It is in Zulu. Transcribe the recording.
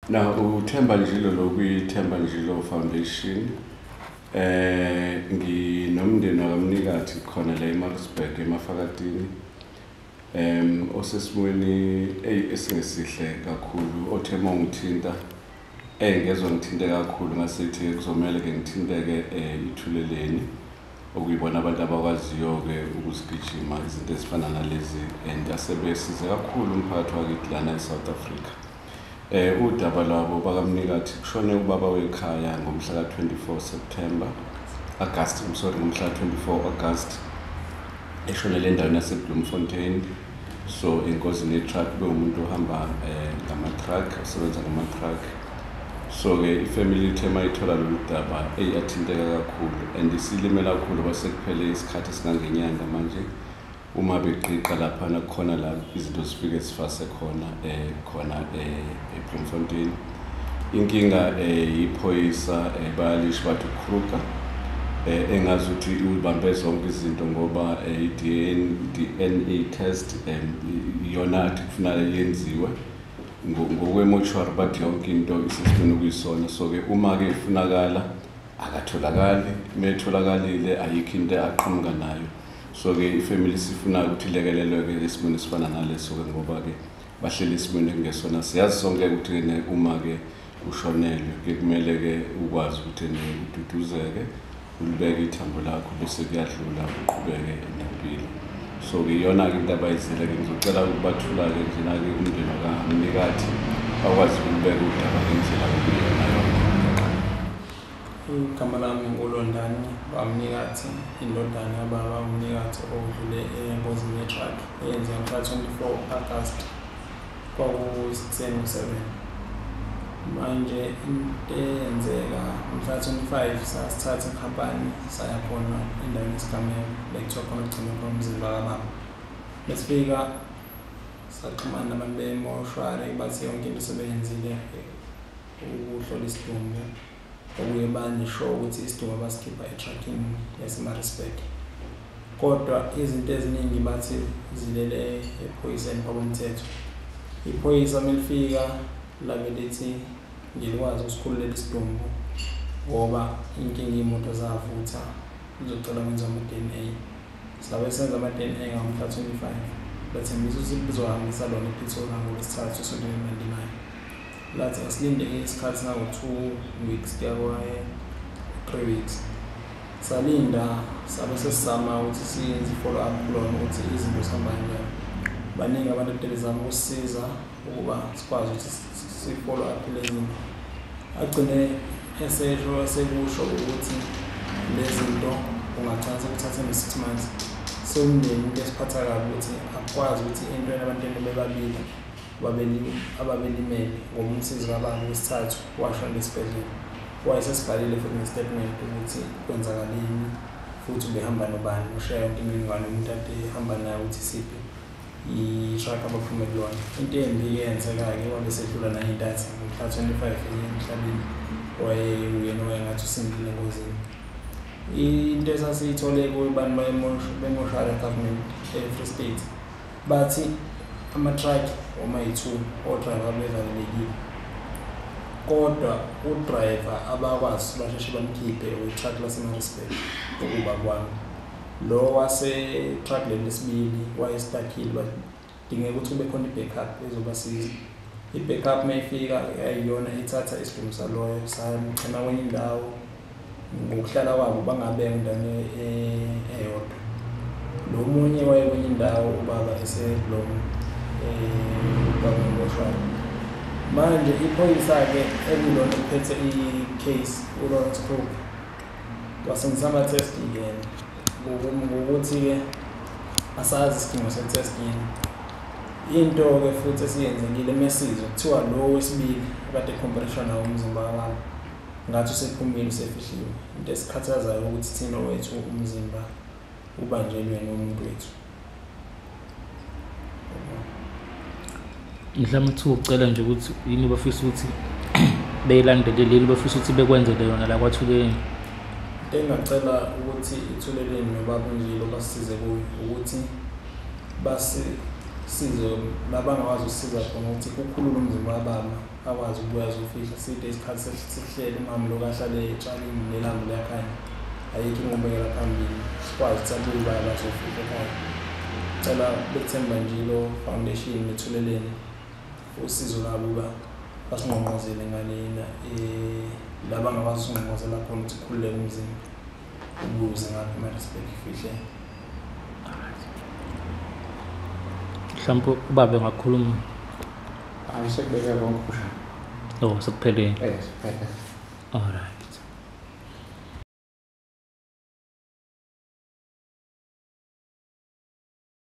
Na uThemba Njilo lo kwi-Themba Njilo Foundation. Nginomndeni wakaMnikathi khona la eMaritzburg eMafakatini. Osesimweni esingesihle kakhulu, othe uma ungithinta ngezwa ngithinte kakhulu, ngasithi kuzomele ke ngithinteke ithuleleni, okuyibona abantu abakwaziyo-ke ukuzigijima izinto ezifana nalezi, and asebesize kakhulu umphakathi wakithi lana e-South Africa. Udaba lwabo bakaMnikathi, kushone ubaba wekhaya ngomhla ka-24 September, August, I'm sorry, ngomhla ka-24 August, eshonele endaweni yase-Bloemfontein, so engozini ye-truck. Bewumuntu ohamba ngama-truck, osebenza ngama-truck. So-ke ifamily ithe uma ithola lolu daba, eyi, yathinteka kakhulu and isilimela kakhulu, kwasekuphele isikhathi esingangenyanga manje. Uma begqiqa laphana kukhona la izinto zifike zifase khona khona eBloemfontein. Inkinga iphoyisa bayalisho bathi uKruger, engazi ukuthi ubambe zonke izinto, ngoba i-DNA test iyona athi kufuneka yenziwe ngokwe-mortuary, bathi yonke into isesimeni okuyisona. So-ke uma-ke ifunakala akatholakali, uma etholakalile ayikho into aqhamuka nayo. So-ke ifamily sifuna ukuthi ilekelelwe-ke esimweni esifana naleso-ke, ngoba-ke bahleli esimweni ekungesona. Siyazi sonke ukuthi-ke uma-ke ushonelwe ke kumele-ke ukwazi ukuthi ududuzeke, ulibeke ithambo lakho, bese kuyadlula, uqhubeke nempilo. So-ke iyona-ke into abayizele-ke. Ngizocela ukubathula-ke njena-ke umndeni wakaMnikathi bakwazi ukulibeka udaba ngendlela okuyiyona yona. Igama lami nguLondani waMnikathi, indodana yababa uMnikathi odlule engozini ye-truck eyenzeka mhla 24 August, kwakuyisekuseni ngo-7. Manje into eyenzeka mhla 25, sasithatha inkampani saya khona endaweni yesigameko la kuthiwa khona kugcinwe khona umzimba kababa. Besifika saxhumana nabantu bemoshwari, bathi yonke into sebeyenzile ukuhlola isidumbu, okuye banesho ukuthi isidumbu basikhipha e-truckini yaseMaritzburg, kodwa izinto eziningi bathi zilele ephoyiseni kwabomthetho. Iphoyisa melifika labe lithi ngilikwazi ukusikhululela isidumbu ngoba inkinga iy'moto zavutha, lizocela kwenziwa ama-DNA. Sabe senza ama-DNA ngomhla 25, bathembisa ukuthi lizohambisa lona ePretoria ngoLwesithathu esontweni elilandelayo. Lathi asilinde isikhathi singango-2 weeks kuya kwaye 3 weeks. Salinda, sabe sesizama ukuthi siyenze i-follow up kulona ukuthi izinto zihamba kanjani. Baningi abantu ekade bezama ukusisiza ukuba sikwazi ukuthi si-follow up le zinto. Agcine esesho esekusho ukuthi le zinto kungagcina sekuthathe no-6 months. Siwumndeni into esiphatha kabi ukuthi akukwazi ukuthi entweni abantwana bebabili ababelimele, ngoba umsizi kababa wesithathu washona esibhedlela, wayesesibhalile futhi ne-statement ukuthi kwenzakaleni futhi ubehamba nobani, ushiya yonke imininingwane yomuntu ade ehamba naye, ukuthi isiphi i-truck abaphume kulona. Into embi-ke eyenzeka-ke, wabe esedlula naye intathi ngomhla 25 emhlabeni, wayewuyena owayengathi usindile engozini. Into esasiyithole kubantu bemoshwari government e-Free State, bathi ama-truck oma yi-two o-driver bevalelekile, kodwa udrayiva abakwazi basheshe bamkhiphe we-truck laseMaritzburg ukuba kwami. Lo wase-truck leli lesibili wayestakile, badingeka ukuthi kube khona i-backup ezobasiza. I-backup uma ifika yayiyona ithatha isidumbu saloyo samgcina kwenye indawo, ngokuhlala kwabo bangabeka endaweni eyodwa. Lo munye waye kwenye indawo, ubaba eseblom ubaba ngoshwayo. Manje iphoyisa-ke ekulona eliphethe i-case, uLawrence Kruger, wasebenzisa ama-test yena ngokuthi-ke asazi isidingo se-test yini. Into-ke futhi esiyenzekile, mesizwa kuthiwa lo wesibili akade ekhomparishwa nawo umzimba kababa ngathi usephumile, usefihliwe. Into esikhathazayo ukuthi thina wethu umzimba ubanjelwe nomuntu wethu. Mhlawumbe kuthiwa ucela nje ukuthi yini bafisa ukuthi beyilandelele, yini bafisa ukuthi bekwenzele yona la kwaThuleleni? Into engingacela ukuthi iThuleleni nobaba uNjilo basisize kuyo ukuthi basisize la bangakwazi ukusiza khona ukuthi kukhululwe umzimba kababa. Akwazi ukubuya azofihla side isikhathi sihlele umama lokhu ahlale etshalini nelambu liyakhanya. Ayikho inqubekela phambili. Sikwazi ukuthi abuye ubaba azofihla ekhaya. Cela Bethemba Njilo Foundation neThuleleni usizo labo uba basingqongqozele ngalena la bangakwazi usingqongqozela khona ukuthi kukhululeke umzimba ubuze ngapha eMaritzburg ifihle. Mhlawumbe ubaba engakhuluma. Hayi, sekubeke konke kusho. Oh, sekuphelele. Eh, sekuphele. Alright.